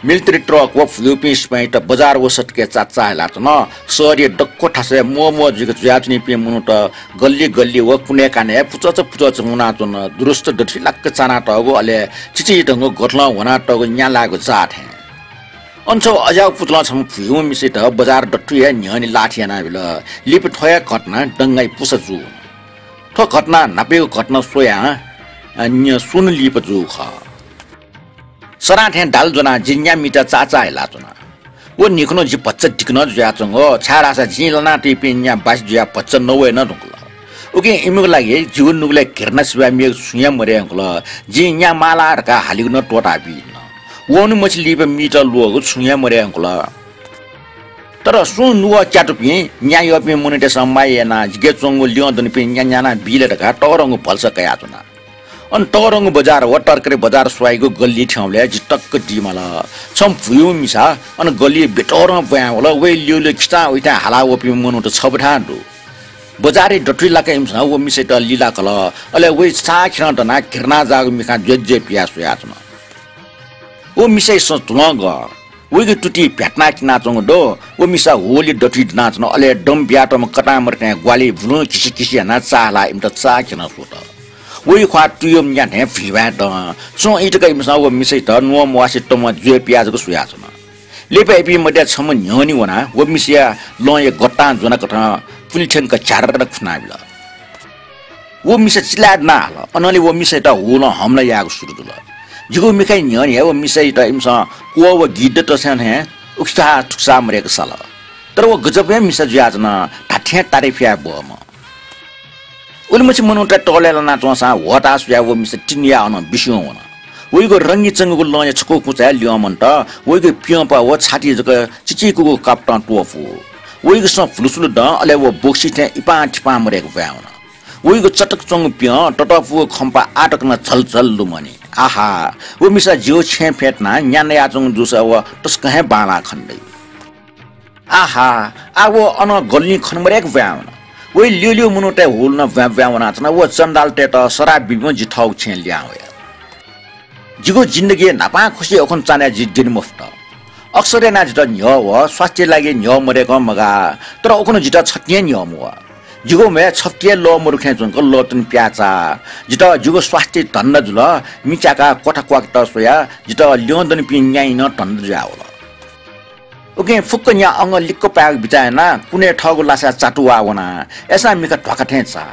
मिलिटरी ट्रक व भुइउपिं सिपाइँत बजार वसः तके चाचाः हिलाच्वन। शहरया दक्व थासय् म्वःम्वः जुइक जुयाच्वनीपिं मनूत गल्ली गल्ली व कुनय् कानय् पुचःचा पुचःचा मुनाच्वन। दुरुस्त दथुइ लाक्क चानातःगु अले चिचिधंगु गथलं ह्वनातःगु न्या लायेगु जाः थें। अन छगू अज्याःगु पुचलं छम्ह भुइम्ह मिसायात बजार दथुइ हे न्ह्यःने लाथि यानाबिल। लिपा थ्व हे घटना दंगाइ पुसा जू। थ्व घटना न्हापायागु घटना स्वयाः, अ, न्य स्वन्हु लिपा जूगु खः। सदां थें दाल ज्वनाः जि न्या मीत चाचाः हिलाच्वना। व निखुन्हु जि भचा दिक्क नं जुयाच्वंगु, छाय्धाःसा जिं लानातइपिं न्या बासी जुयाः भचा नवये नं धुंकल। उकिं इमिगु लागि जिगु नुगलय् घृणा सिवाय् मेगु छुं हे मदये धुंकल। जिं न्या माला धकाः हालीगु नं त्वःताबी नं। वंनि मछि लिपा मीत ल्वःगु छुं हे मदये धुंकल। तर सुं नुगः च्यातुपिं न्या यःपिं मनूतय्सं माया यानाः जिके च्वंगु ल्यं दनिपिं न्या न्याना बी ला धकाः तःधंगु भलसा कयाच्वना। अन तःधंगु बजार व तरकारी बजार स्वयागु गल्ली थ्यंबलय् जि तक्क दिमाल। छम्ह भुइम्ह मिसा अन गल्लिइ बेतःधं ब्वाँय् वल। वया ल्यूल्यू खिचां उइथाय् हाला वःपिं मनूत छबथां दु। बजारय् दथुइ लाक्क इमिसं व मिसायात लिलाकल। अले वया साःखिरं दनाः घृणा जाःगु मिखां ज्वेज्वे पियाः स्वयाच्वन। व मिसाया सँ धुलं गः। वइगु तुति भ्यातुना चिनाच्वंगु दु। व मिसा हुलय् दथुइ दनाच्वन। अले दम बियातःम्ह कतांमदय् थें ग्वालिइ भुलुं घिसिघिसि यानाः चाःहिलाः इमित साःखिरं स्वत। वइगु ख्वाः तुयुम्ह न्या थें भिंभाय् दं। छुं ई तक इमिसं व मिसायात न्ववासे तमं ज्वे पियाः जक स्वयाच्वन। लिपा इपिं मध्य छम्ह न्ह्यःने वनाः व मिसाया लँया गतां ज्वनाकथं पुलिं थ्यंक झ्यार्र खुनाबिल। व मिसा चिल्लाय् दनाः हाल। अनंलि व मिसायात हुलं हमला यायेगु सुरु जुल। जिगु मिखाया न्ह्यःने हे व मिसायात इमिसं क्वः व गिद्ध तस्यां थें उखिचा थुकसा मदय्क साल। तर व गजब हे मिसा जुयाच्वन, धात्थें तारिफ याये बहःम्ह। उलिमछि मनूत तःलय् लानाच्वंसां ह्वःताः स्वयाः व मिसा तिनिया अनं बिस्युं वन। वइगु रंगिचंगिगु लँया छकू कुचाय् ल्यं मन्त। वइगु प्यंपा व छाति जक चिचीकूगु कापतं त्वःफू। वइगु सँ भुलुसुलु दं, अले व बोक्सी थें इपां थिपां मदय्क ब्वाँय् वन। वइगु चटक च्वंगु प्यं, ततःपुगु खंपा आः तक नं झलझल लुमनी। आहा, व मिसा जिगु छेँय् फ्यतुनाः न्या नयाच्वंगु जूसा व तसकं हे बांलाः खने दइ। आहा, आः व अनं गल्लिं खने मदय्क ब्वाँय् वन। वइ ल्यूल्यू मनूतय् हुल नं ब्वाँय् ब्वाँय् वनाच्वन। व चण्डालतय्त सराप बीम्ह जि थःगु छेँय् लिहां वया। जिगु जिन्दगी न्हापांखुसि उखुन्हु चान्हय् जि द्यने मफुत। अक्सर यानाः जितः न्ह्यः वः, स्वास्थ्यया लागि न्ह्यः मदय्कं मगाः, तर उखुन्हु जितः छतिं हे न्ह्यः मवः। जिगु म्ह्याय् छफुति हे लः मदु खँय् च्वंक लः तनि प्याःचाः। जितः जिगु स्वास्थ्य धन्दा जुल, मिच्याकाः क्वथा क्वाकेत स्वयाः जितः ल्यं दनिपिं न्याइँ नं धन्दा जुयावल। उकिं फुक्क न्या अंगः लिक्क पायेगु बिचाः यानाः कुनय् थःगु लासाय् चातु वाः वना। अय्सां मिखा ध्वाखा थें चाः।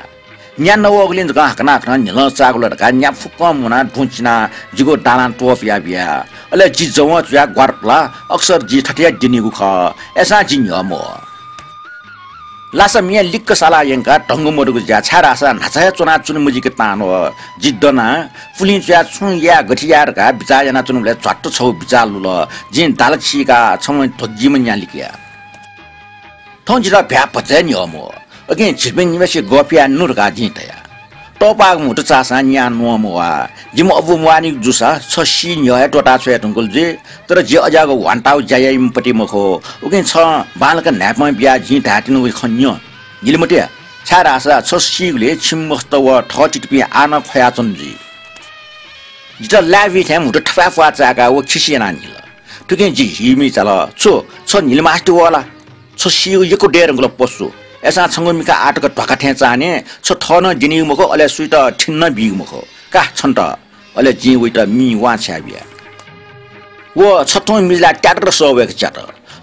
न्या नवःगुलिं जक हाकनं हाकनं न्हिलं चाःगु ला धकाः न्या फुक्कं मुनाः दुं चिनाः जिगु दालां त्वपुया बिया। अले जि जवं जुयाः ग्वारातुलाः अक्सर जि थथे हे द्यनीगु खः। अय्सां जि न्ह्यः मवः। लासा म्ये लिक्क सालाः यंकाः धंगु मदुगु ज्या, छाय्धाःसा न्हाचः हे च्वनाः च्वने मजिक तां वः। जि दनाः पुलिं च्वयाः छुं याये गथे याये धकाः बिचाः यानाच्वनाबलय् झ्वाट्ट छगू बिचाः लुल। जिं दाला छीकाः छम्ह ध्वगिम्ह न्या लिकया। थौं जितः भ्याः भचा हे न्ह्यः मवः। उकिं झीपिं निम्हय्सित गःफियाः नु धकाः जिं धया। तःपाःगु म्हुतु चाःसां न्या न्वं मवाः। जिम्ह अबु म्वाःनिगु जूसा छ सी न्ह्यः हे त्वःता छ्वये धुंकल जुइ, तर जि अज्याःगु ह्वान्ताःगु ज्या याइम्ह पति मखु। उकिं छं बांलाक न्हाय्पं बियाः जिं धायेत्यनागु खँ न्यँ। न्हिले मते, छाय्धाःसा छ सीगुलिइ छिमि मस्त व थःथितिपिं आः नं ख्वयाच्वन जुइ। जितः लाय् बी थें म्हुतु थपाय् प्वाः चाय्काः व खिसि यानाः न्हिल। थुकिं जि हीमि चाल, छु, छ न्हिले मास्ति वः ला? छ सीगु यक्व दये धुंकल पशु। अय्सां छंगु मिखा आः तक ध्वाखा थें चाःनि, छ थः नं द्यनीगु मखु, अले सुइत थिन नं बीगु मखु। का छन्त, अले जिं वइत मिं वां छ्वया बिया। व छथुं मिजलाः त्याटर सः वय्क च्यात।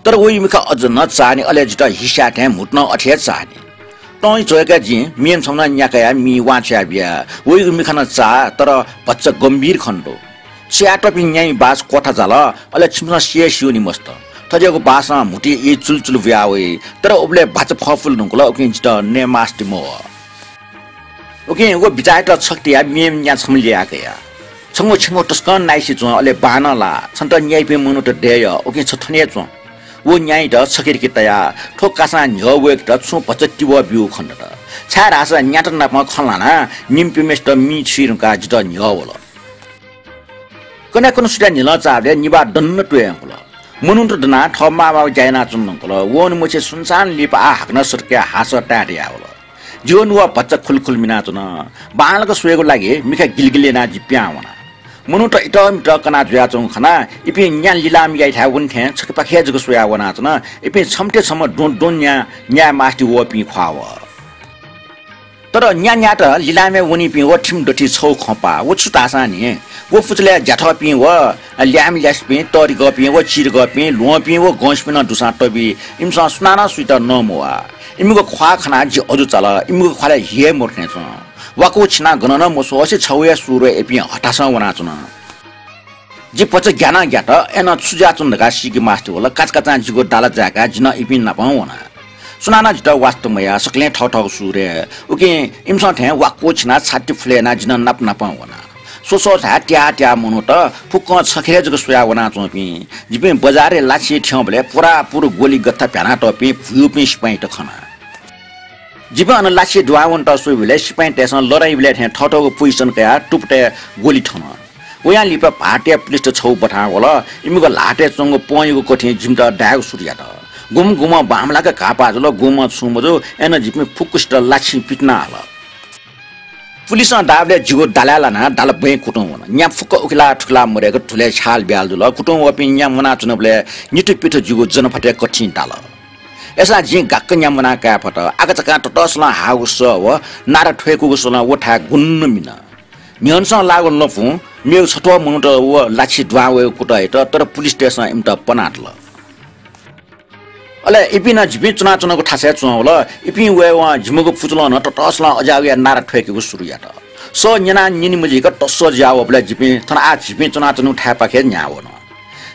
तर वइ मिखा अझ नं चाःनि, अले जितः हिस्याः थें म्हुतुं अथे हे चाःनि। तं झ्वय्काः जिं मेम्ह छम्हं न्याकाया मिं वां छ्वया बिया। वइगु मिखा नं चाः, तर भचा गम्भीर खँ दु। छ्वयातःपिं न्याइँ बास क्वथा जाल, अले छिमिसं सि हे स्यूनि मस्त। थज्याःगु बासं म्हुतुइ ई चुलचुल बुया वइ, तर उबलय् बाचा फफुले धुंकल, उकिं जितः नये मास्ति मवः। उकिं व बिचाःयात छकः तयाः मेम्ह न्या छम्ह ल्ययाः कया। छंगु छेँगू तसकं नाइसे च्वं, अले बांनं लाः। छन्त न्याइपिं मनूत दय् यः, उकिं छ थन हे च्वँ। व न्याइत छकः तयाः थ्व कासां न्ह्यः वय्केत छुं भचा तिबः ब्यूगु खँ दत। छाय्धाःसा न्यात नाप खँ ल्हानाः निम्हपिम्हय्सित मिं छुइ धुंकाः जितः न्ह्यः वल। कन्हय् कन्हय् सुथय् न्हिलं चाःबलय् निभाः दन त्वय् यंकल। मनूत दनाः थः माःमाःगु ज्या यानाच्वने धुंकल। वंनि मछि सुनसान लिपा आः हाकनं सतकया हासः ताये तयावल। जिगु नुगः भचा खुलखुल मिनाच्वन। बांलाक स्वयेगु लागि मिखा गिलगिल यानाः जि पिहां वना। मनूत इतःमितः कना जुयाच्वंगु खनाः इपिं न्या लिलाम याइथाय् वने थें छखेपाखे जक स्वयाः वनाच्वन। इपिं छम्हसिथं छम्ह द्वँ द्वँ न्या न्याये मास्ति वःपिं ख्वाः वः। तर न्या न्यात लिलामय् वनीपिं व थिमि दथुइ छगू खँ पाः। व छु धाःसां नि, व पुचलय् ज्याथःपिं व ल्याय्म्ह ल्यासेपिं, तःधिकःपिं व चिधिकःपिं, ल्वहंपिं व गंसिपिं नं दुसां तबी। इमिसं सुनानं सुइत नमवाः। इमिगु ख्वाः खनाः जि अजू चाल। इमिगु ख्वालय् हि हे मदु थें च्वं। वाकु छिनाः गनं नं मस्वःसे छगू हे सुरय् इपिं हथासं वनाच्वन। जि भचा ग्यानाः ग्यात, अय्नं छु जुयाच्वन धकाः सीके मास्ति वल। काचाकाचां जिगु दाला जाय्काः जि नं इपिं नाप वना। सुनानं जितः वास्ता मयाः, सकलें थःथःगु सुरय्। उकिं इमिसं थें वाकु छिनाः छाति फुले यानाः जि नं नाप नाप वना। स्वस्वः धाये त्याः त्याः मनूत फुक्कं छखे जक स्वयाः वनाच्वंपिं। जिपिं बजारय् लाछि थ्यंबलय् पुरापुर गोली गत्था भ्यानातःपिं भुयुपिं सिपाइँत खना। जिपिं अन लाछि दुहां वनेत स्वइबलय् सिपाइँतय्सं लडाइँबलय् थें थःथःगु position कयाः टुप्पतय् गोली थन। वयां लिपा भारतीय पुलिसत छगू बथां वल। इमिगु ल्हातय् च्वंगु पंयागु कथिं जिमित दायेगु सुरु यात। गुम्ह गुम्हं बांमलाक घाःपाः जुल, गुम्हं छुं मजू। अय्नं जिपिं फुक्कसित लाछिं पितिना हल। पुलिसं दाःबलय् जिगु दालाय् लानाः दाला बँय् कुतुं वन। न्या फुक्क उखेला थुखेला मदय्क धुलय् छ्याल ब्याल जुल। कुतुं वःपिं न्या मुनाच्वनाबलय् निथुपिथु जिगु जनफतय् कथिं दाल। अय्सां जिं गाक्क न्या मुना काये फत। आकाझाकां ततःसलं हाःगु सः व नारा थ्वय्कूगु सलं व थाय् गुन्नु मिन। न्ह्यःनेसं लाःगु लँपुं मेगु छत्वः मनूत व लाछि दुहां वयेगु कुतः यात, तर पुलिसतय्सं इमित पनातल। अले इपिं नं जिपिं च्वनाच्वनागु थासय् च्वं वल। इपिं वयेवं जिमिगु पुचलं नं ततःसलं अज्याःगुया नारा थ्वय्केगु सुरु यात। सः न्यनाः न्यने मजिक तस्सः जुया वःबलय् जिपिं थन आः झीपिं च्वनाच्वनागु थाय्पाखे न्ह्याः वन।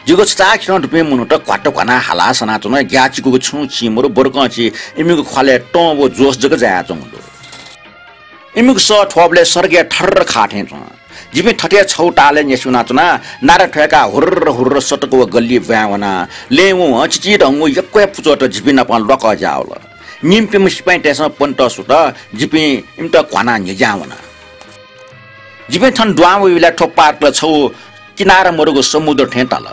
जिगु छचाःखिथं दुपिं मनूत घ्वात्तु घ्वानाः हालाः सनाच्वन। ग्याःचिकूगु छुं चिं मदु, बरुकं चिं इमिगु ख्वालय् तं व जोस जक जायाच्वंगु दु। इमिगु सः थ्वःबलय् सर्गय् थर्र खाः थें च्वं। जिपिं थथे छगू तालय् न्यासि वनाच्वनाः नारा थ्वय्काः हुर्र हुर्र सतक व गल्ली ब्वाँय् वनाः लँय् वंवं चिचिधंगु यक्व हे पुचःत जिपिं नाप ल्वाकः ज्यावल। निम्हपिम्ह सिपाइँतय्सं पनेत स्वत, जिपिं इमित घ्वानाः न्ह्यज्यां वना। जिपिं थन दुहां वइबलय् थ्व park ला छगू किनारा मदुगु समुद्र थें ताल।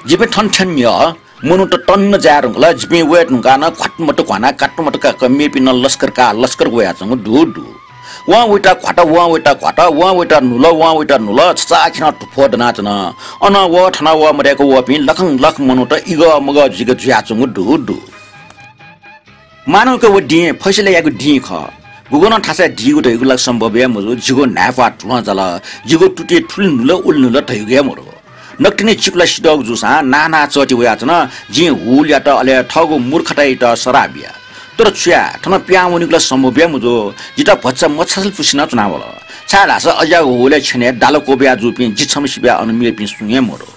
जिपिं थन थ्यने न्ह्यः मनूत तन्न जाये धुंकल। जिपिं वये धुंकाः नं घ्वात्तुमत घ्वानाः कात्तुमत काक्क मेपिं नं लस्कर काः लस्कर वयाच्वंगु दु दु। वं वइत घ्वात, वं वइत घ्वात, वं वइत न्हुल, वं वइत न्हुल, छचाःखिथं धुफ्वः दनाच्वन। अनं वः थनं वः मदय्क वःपिं लखं लख मनूत इगः मगः जुइक जुयाच्वंगु दु दु। मानवके व दिं फैसला यायेगु दिं खः। गुगुं नं थासय् दीगु धइगु ला सम्भव हे मजू। जिगु न्हाय्प्वाः धुलं जाल। जिगु तुति थुलि न्हुल उलि न्हुल धइगु हे मदु। नकतिनि चिकुला सिधःगु जूसां नाः नाः चःति वयाच्वन। जिं हुलयात अले थःगु मूर्खतायात सराप बिया। तर छु याये, थन पिहां वनेगु ला सम्भव हे मजू। जितः भचा मछासल पुसे नं च्वनावल। छाय्धाःसा अज्याःगु हुलय् छेनय् दाला क्वब्वया जूपिं जि छम्ह सिबय् अन मेपिं सुं हे मदु।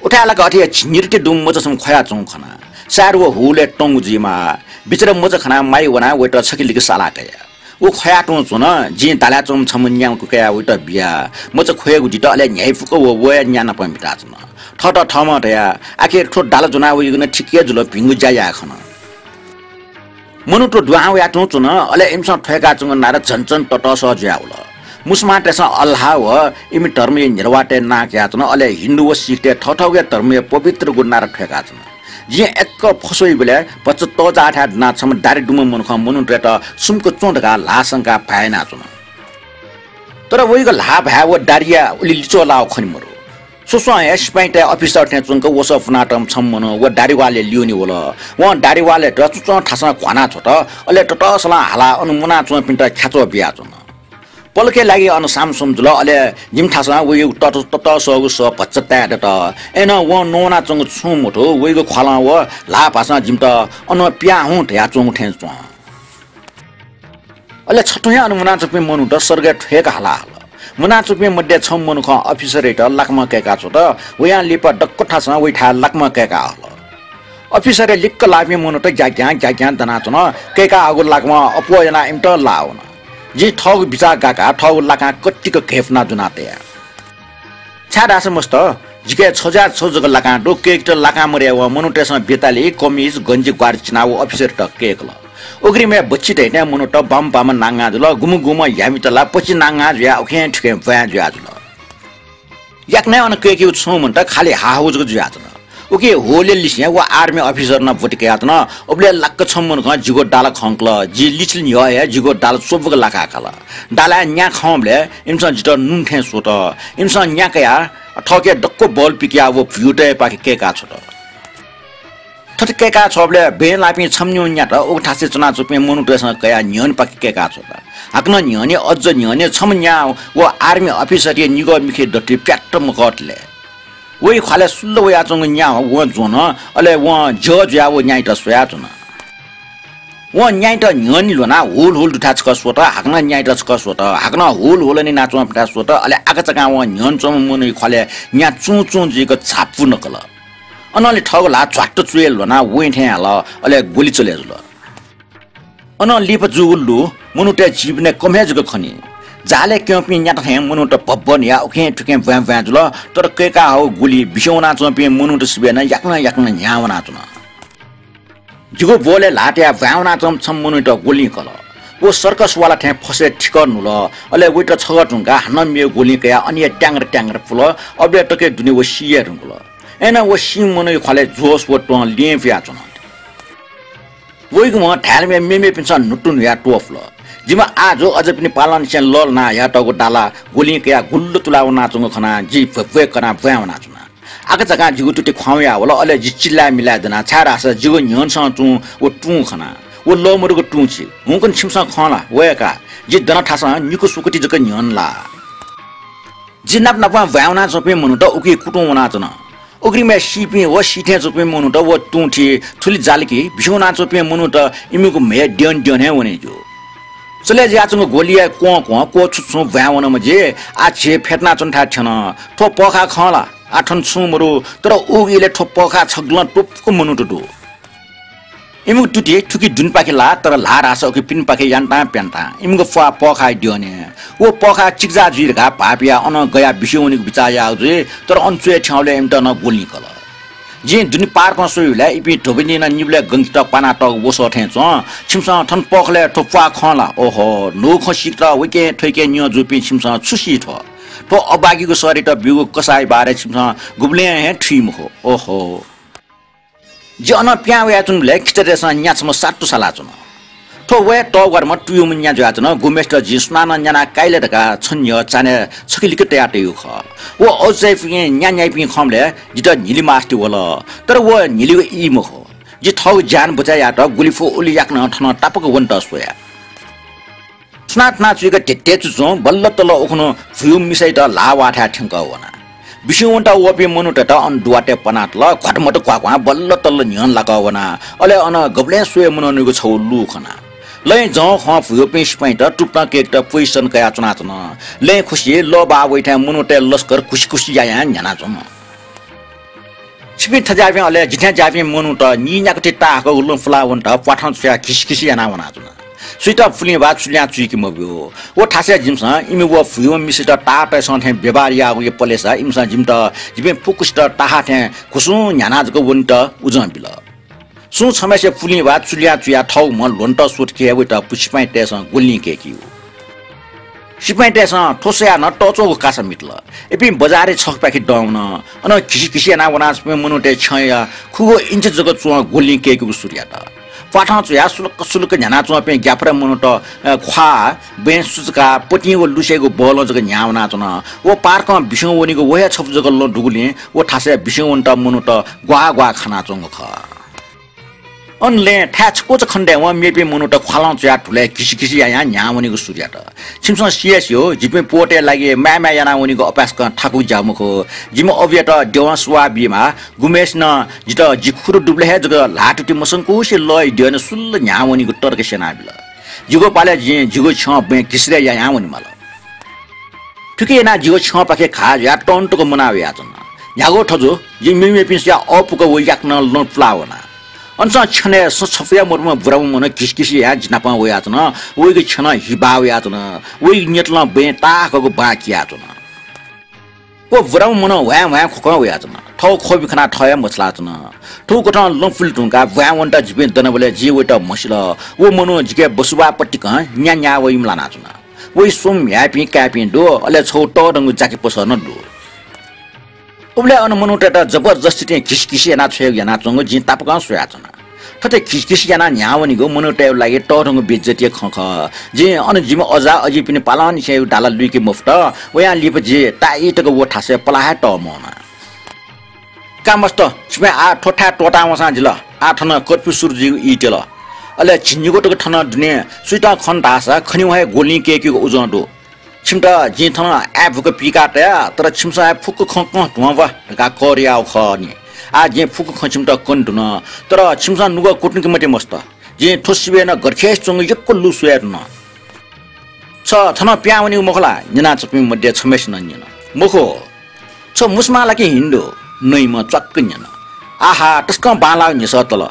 उथाय् लाक अथे हे झिंनिर्ति दुम्ह मचा छम्ह ख्वयाच्वंगु खना। सायद व हुलय् तंगु जुइमाः। बिचारा मचा खनाः माया वनाः वइत छखे लिके साला कया। व ख्वयातुं च्वन। जिं दालाय् च्वंम्ह छम्ह न्या कुकयाः वइत बिया। मचा ख्वयेगु दित, अले न्ह्याइपुक व वया न्या नाप म्हिताच्वन। थःत थःम्हं धया, आखिर थ्व दाला ज्वना वइगु नं ठीक हे जुल, भिंगु ज्या याये खन। मनूत दुहां वयातुं च्वन, अले इमिसं थ्वय्काच्वंगु नारा झन झन ततःसः जुयावल। मुसलमानतय्सं अल्लाह व इमि धर्मया न्ह्यलुवातय् नां कयाच्वन, अले हिन्दू व सिखतय् थःथःगु हे धर्मया पवित्रगु नारा थ्वय्काच्वन। जिं यक्व फस्वइबलय् भचा तःजाःथाय् दुनाः छम्ह दाढी दुम्ह मनुखं मनूतय्त सुम्क च्वँ धकाः ल्हाः संकाः भाय् यानाच्वन। तर वइगु ल्हाः भाय् व दाढीया उलि लिच्वः लाःगु खने मदु। स्वस्वं हे सिपाइँतय् अफिसर थें च्वंक वसः पुनातःम्ह छम्ह मनू व दाढीवालया ल्यूने वल। वं दाढीवालयात चुच्वं थासं घ्वाना छ्वत, अले ततःसलं हालाः अन मुनाच्वंपिन्त ख्याच्वः बियाच्वन। पलखय् लागि अन सामसुम जुल। अले जिमि थासं वइगु तत-, ततःसःगु सः भचा ताये दत। अय्‌नं वं नवानाच्वंगु छुं मथू, वइगु ख्वालं व ल्हाः भासं जिमित अनं पिहां हुँ धयाच्वंगु थें च्वं। अले छथुं हे अन मुनाच्वंपिं मनूत सर्गय् थ्वय्‌क हाला हल। मुनाच्वंपिं मध्ये छम्ह मनुखं अफिसरयात लाकामं कय्‌का छ्वत। वयां लिपा दक्व थासं वइथाय् लाकामं कय्‌का हल। अफिसरया लिक्क लाःपिं मनूत ग्याग्यां ग्याग्यां दनाच्वन। कय्‌का हःगु लाकामं अप्वः यानाः इमित लाः वन। जिं थःगु बिचाः गाकाः थःगु लाकां कतिक घय्‌पुना ज्वना तया। छाय्‌धाःसा मस्त, जिके छज्वाः छगू जक लाकां दु, कय्‌केत लाकां मदय् वं मनूतय्‌सं बेतालि, कमिज, गन्जी ग्वाहालि चिनाः व अफिसरयात कय्‌कल। उघ्रिमय् बच्छि धइथें मनूत बाम्ह बाम्ह नांगाः जुल, गुम्ह गुम्ह ह्यामित ला पच्छि नांगाः जुयाः उखें थुखें ब्वाँय् जुया जुल। याकनं अन कय्‌केगु छुं मन्त, खालि हाःहू जक जुयाच्वन। उकी होलय् लिसें व आर्मी अफिसरं नं ब्वति कयाच्वन। उबलय् लाक्क छम्ह मनुखं जिगु दाला खंकल। जि लिचिल न्ह्यः हे जिगु दाला च्वबुक लाकाः काल। दालाय् न्या खंबलय् इमिसं जितः नुन थें स्वत। इमिसं न्या कयाः थःके दक्व बल पिकयाः व भुइँतय्‌पाखे कय्‌का छ्वत। थथे कय्‌का छ्वःबलय् बँय् लाःपिं छम्ह निगू न्यात उगु थासय् च्वनाच्वंपिं मनूतय्‌सं कयाः न्ह्यःने पाखे कय्‌का छ्वत। हाकनं न्ह्यःने, अझ न्ह्यःने छम्ह न्या व आर्मी अफिसरया निगः मिखा दथुइ प्याट्ट मकतले। वइ ख्वालय् सुल्ल वयाच्वंगु न्या वं ज्वन, अले वं ज्यः जुयाः व न्याइत स्वयाच्वन। वं न्याइत न्ह्यःने ल्ह्वनाः हुल हुल दुथाय् छकः स्वत, हाकनं न्याइत छकः स्वत, हाकनं हुल हुल निनाच्वंपिन्थाय् स्वत, अले आकाचाकां वं न्ह्यःने च्वंम्ह मनूया ख्वालय् न्या चुं चुं जुइक झापु नकल। अनंलि थःगु ल्हाः झ्वाट्ट चुय् ल्ह्वनाः वँय् थें हाल, अले गुलि चले जुल। अनं लिपा जूगु लु मनूतय् जीवनय् कम हे जक खनी। जालय् क्यंपिं न्यात थें मनूत भब्ब न्ह्याः उखें थुखें ब्वाँय् ब्वाँय् जुल, तर कय्‌का हःगु गुलि बिस्युं वनाच्वंपिं मनूत सिबय् नं याकनं याकनं न्ह्याः वनाच्वन। जिगु ब्वलय् ल्हाः तयाः ब्वाँय् वनाच्वंम्ह छम्ह मनूयात गुलिं कल। व सर्कसवाला थें फसय् थिकः न्हुल, अले वइत छगः धुंकाः हानं मेगु गुलिं कयाः अन हे ट्याङ्गर ट्याङ्गर पुल। अबलय् तक दुने व सी हे धुंकल। अय्‌नं व सीम्ह मनूया ख्वालय् जोस व त्वहं लिं पुयाच्वन। वइगु म्ह धायेलमय् मेमेपिन्सं न्हुतु न्हुयाः त्वपुल। जिम्ह आः जु अजपिनि पालंनिसें लःल्हाना हयातःगु दाला गुलिं कयाः गुल्ल तुला वनाच्वंगु खनाः जि भ्वय्‌भ्वय् कनाः ब्वाँय् वनाच्वना। आकाचाकां जिगु तुति ख्वाउँया वल, अले जि चिल्लाय् मिलाय् दना, छाय्‌धाःसा जिगु न्ह्यःनेसं तुं व तुं खना। व लः मदुगु तुं छि। हुंकन छिमिसं खं ला? वये का। जि दना थासं निकु सुकुति जक न्ह्यःने लाः। जि नाप नापं ब्वाँय् वनाच्वंपिं मनूत उकी कुतुं वनाच्वन। उघ्रिमय् सीपिं व सी थें च्वंपिं मनूत व तुं थी थुलि जाल कि बिस्युं वनाच्वंपिं मनूत इमिगु म्हय् द्यन द्यन हे वने ज्यू। चले जुयाच्वंगु ग्वलिया क्वं क्वं क्वछुछुं ब्वाँय् वनाम्ह जि आः झी फ्यतुनाच्वनेथाय् थ्यन। थ्व पःखाः खं ला? आः थन छुं मदु, तर उगु इलय् थ्व पःखाः छगलं त्वपुक मनूत दु। इमिगु तुति थुकी दुनेपाखे लाः, तर ल्हाः धाःसा उकी पिनेपाखे यान्तां प्यन्तां। इमिगु प्वाः पःखाःया द्यने। व पःखाः चिकिजा जुइ धकाः भाःपियाः अनं गयाः बिस्युं वनेगु बिचाः याःगु जुइ, तर अन च्वय् थ्यंबलय् इमित नं गुलिं कल। जिं दुने पारकं स्वयेबलय् इपिं ध्वबनिं नं निबलय् गंकेत पानातःगु वसः थें च्वं। छिमिसं थन पःखालय् थ्व प्वाः खं ला? ओहो, न्हू खँ सीकेत वइकें थ्वइकें न्यँ जूपिं छिमिसं छु सी थ्व? थ्व अभागीगु शहरयात ब्यूगु कसाःया बारे छिमिसं गुबलें हे थुइ मखु। ओहो। जि अनं पिहां वयाच्वंबलय् खिचातय्‌सं न्या छम्ह सातु सालाच्वन। थ्व वये तःग्वादम्ह तुयुम्ह न्या जुयाच्वन। गुम्हेसित जिं सुनानं न्याना काइ ला धकाः छन्हियः चान्हय् छखे लिक्क तयातयागु खः। व अजु चायापुगें न्या न्याइपिं खंबलय् जितः न्हिलि मास्ति वल। तर व न्हिलिगु ई मखु। जि थःगु ज्यान बचय् यायेत गुलिफु उलि याकनं थनं तापाक वनेत स्वया। थुनाथुना चुइक ध्येध्येचुचुं बल्ल तल्ल उखुन्हु भुइम्ह मिसायात ल्हाः वाःथाय् थ्यंकः वना। बिस्युं वनेत वःपिं मनूतय्‌त अन दुवातय् पनातल। घ्वात्मत क्वाक्वां बल्ल तल्ल न्ह्यःने लाकः वना। अले अन गबलें स्वये मनूनिगु छगू लु खना। लँय् जं खं भुइम्हपिं सिपाइँत तुप्तं कय्‌केत पोजिसन कयाच्वनाच्वन। लँय् खुसि लःबाः वइथाय् मनूतय् लस्कर खुसि खुसि यायां न्ह्यानाच्वन। छिपिं थज्याःपिं अले जिथाय् ज्याःपिं मनूत नीन्याकुति ताहाकःगु लँ पुला वनेत प्वाथं च्वयाः घिसिघिसि याना वनाच्वन। सुइत पुलिं वा चुल्यां चुइके मब्यू। व थासय् जिमिसं इमि व भुइम्ह मिसायात ताःतय्‌सं थें व्यवहार याःगुया पलेसा इमिसं जिमित, जिपिं फुक्कसित ताहा थें घुसुं न्ह्याना जक वनेत उजं बिल। सुं छम्हय्‌सिया पुलिं वा चुल्यां चुयाः थःगु म्ह ल्ह्वनेत स्वत कि हे वइत सिपाइँतय्‌सं गुलिं कय्‌किउ। सिपाइँतय्‌सं थ्व स्वयाः नं तःच्वःगु कासा मितल। इपिं बजारय् छखुपाखे दं वन। अन घिसिघिसि याना वनाच्वंपिं मनूतय् छ्यंया खुगू इन्च जक च्वं गुलिं कय्‌केगु सुरु यात। प्वाथं च्वयाः सुलुक्क सुलुक्क न्ह्यानाच्वंपिं ग्याफरय् मनूत, अ, ख्वाः, बँय् सुचुकाः पतिं व लुँसेगु बलं जक न्ह्याः वनाच्वन। व पारकं बिस्युं वनीगु व हे छपु जक लँ दुगुलिं व थासय् बिस्युं वनेत मनूत ग्वाः ग्वाः खानाच्वंगु खः। अन लँय् थाय् छकूचा खनेदयेवं मेपिं मनूत ख्वालं च्वयाः धुलय् घिसिघिसि यायां न्ह्याः वनीगु सुरु यात। छिमिसं सिया स्यू, जिपिं पोतय् लागि माय् माय् याना वनीगु अपाय्सकं थाकुगु ज्या मखु। जिमि अबुयात द्यवं सुवाः बीमाः। गुम्हय्सिनं जितः जि खुदु दुबलय् हे जक ल्हातुति मसंकुसे लःया द्यःने सुल्ल न्ह्याः वनीगु तर्क स्यनाबिल। जिगु पालय् जिं जिगु छ्यं बँय् घिस्रे यायां वनेमाल। थुकिं यानाः जिगु छ्यंपाखे घाः जुयाः तःन्हु तक मुना वयाच्वन। न्ह्यागु थजु, जिं मेमेपिन्सया अःपुक व याकनं लँ पुला वना। अनसं छ्यनय् सँ छपु हे मदुम्ह बुराम्ह मनू घिसिघिसि यायां जि नाप वयाच्वन। वइगु छ्यनं हि बाः वयाच्वन। वइगु न्यतलं बँय् ताःहाकःगु बां कियाच्वन। व बुराम्ह मनू ह्वाँय् ह्वाँय् ख्वखं वयाच्वन। थःगु ख्वबि खनाः थः हे मछालाच्वन। थुकथं लँ पुले धुंकाः ब्वाँय् वनेत जिपिं दनाबलय् जिं वयात म्हसिल। व मनू जिके बसुबाः पतिकं न्यान्याः वइम्ह लानाच्वन। वइ स्वम्ह म्ह्याय्‌पिं काय्‌पिं दु, अले छगू तःधंगु जाकि पसः नं दु। उबलय् अन मनूतय्‌त जबरजस्ती थें घिसिघिसि यानाः छ्वयेगु यानाच्वंगु जिं तापाकं स्वयाच्वना। थथे घिसिघिसि यानाः न्ह्याः वनीगु मनूतय्‌गु लागि तःधंगु बेइज्जतिया खँ खः। जिं अन जिमि अजा अजिपिनि पालंनिसेंयागु दाला लुइके मफुत। वयां लिपा जि ताःई तक व थासय् पलाः हे तःमवना। का मस्त, छिपिं आः थ्व थाय् त्वःताः वंसां जिल। आः थन कर्फ्यू सुरु जुइगु ई त्यल। अले झिंनिगू तक थन दुने सुयातं खन धाःसा खनेवं हे गोलिं कय्‌केगु उजं दु। छिमित जिं थन आय् बुक पीका तया, तर छिमिसं हे फुक्क खँ कं धुंकल धकाः कर याःगु खः नि। आः जिं फुक्क खँ छिमित कने धुन, तर छिमिसं नुगः कुतुंके मते मस्त। जिं थ्व सिबय् नं गथे च्वंगु यक्व लु स्वये धुन। छ थनं पिहां वनीगु मखु ला? न्यनाच्वंपिं मध्ये छम्हय्‌सिनं न्यन। मखु, छ मुसुमा ला कि हिन्दू? नइम्हं च्वाक्क न्यन। आहा, तसकं बांलाःगु न्ह्यसः तल।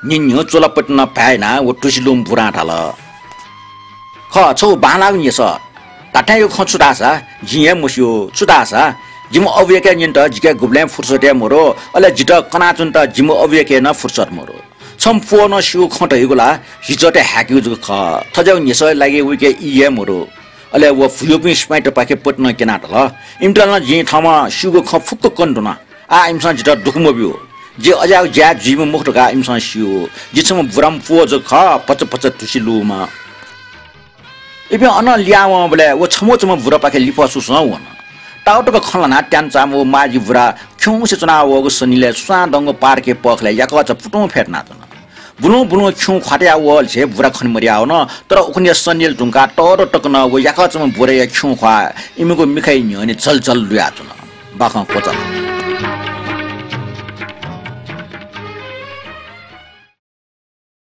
न्हिन्ह्यू च्वलापतिनं भाय् यानाः व धुसि लूम्ह बुरां धाल। खः, छगू बांलाःगु न्ह्यसः। धात्थेंयागु खँ छु धाःसा जिं हे मस्यू। छु धाःसा जिमि अबुयाके न्यनेत जिके गुबलें फुर्सत हे मदु, अले जितः कनाच्वनेत जिमि अबुयाके नं फुर्सत मदु। छम्ह पुवं स्यूगु खँ धइगु ला हिजतय् हाय्‌केगु जक खः। थज्याःगु न्ह्यसःया लागि वइके ई हे मदु। अले व भुयूपिं सिपाइँतपाखे पतिनं क्यनाः धाल, इमित नं जिं थःम्हं स्यूगु खँ फुक्क कने धुन। आः इमिसं जितः दुःख मब्यू। जि अज्याःगु ज्या जुइम्ह मखु धकाः इमिसं स्यू। जि छम्ह बुराम्ह पुव जक खः, भचा भचा धुसि लूम्ह। इपिं अनं लिहां वंबलय् व छम्ह छम्ह बुरापाखे लिफः सुसं वन। ताःतक खँ ल्हानाः त्यानाच्वंम्ह व माझी बुरा खिउँसे च्वनाः वःगु सनिलय् सुसां दंगु पार्कया पःखालय् याकःचा पुतुं फ्यतुनाच्वन। बुलुं बुलुं खिउँ ख्वातया वःलिसे बुरा खने मदयावन, तर उखुन्हु सनिल धुंकाः तःदँ तक नं व याकःचाम्ह बुराया खिउँख्वाः इमिगु मिखाया न्ह्यःने झलझल लुयाच्वन। बाखं क्वचाल।